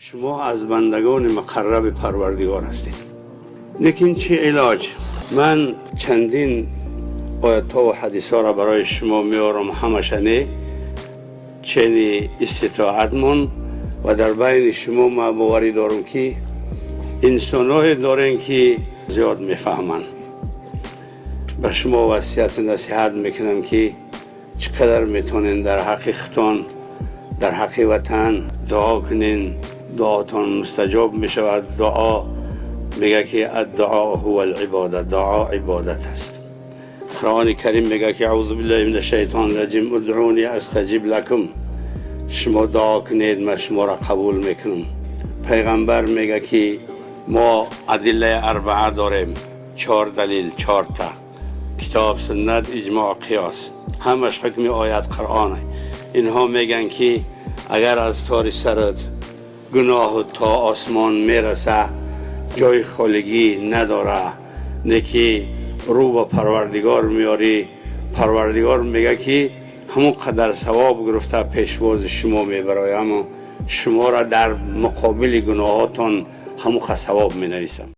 Шумо аз бандагони муқарраби Парвардигор ҳастед. Лекин чӣ илоҷ? Ман чандин оятҳо ва ҳадисҳоро барои шумо меорам, ҳамаша не, чени иститоатмон. Ва дар байни шумо ман боварӣ дорам, ки инсонҳое дорем, ки зиёд мефаҳманд. Ба шумо васияту насиҳат мекунам, ки чӣ қадар метавонен дар ҳаққи худтон, дар ҳаққи ватан дуо кунен, дуотон мустаҷоб мешавад. Дуо мега, ки الدعاء هو العبادة, дуо ибодат аст. Қуръони Карим мега, ки أعوذ بالله من الشيطان الرجيم: ادعوني أستجب لكم. Шумо дуо кунед, ман шуморо қабул мекунам. Пайғамбар мега, ки мо أدلة أربعة дорем, чор далил, чорта: китоб, суннат, иҷмоъ, қиёс. Ҳамаш ҳукми оят Қуръоне. Инҳо меган, ки агар аз тори сарат гуноҳу то осмон мераса, ҷои холигӣ надора, не ки рӯ ба Парвардигор меорӣ, Парвардигор мега, ки ҳамон қадар савоб гирифта пешвози шумо мебароям, шуморо дар муқобили гуноҳотон ҳамон қадр савоб менависам.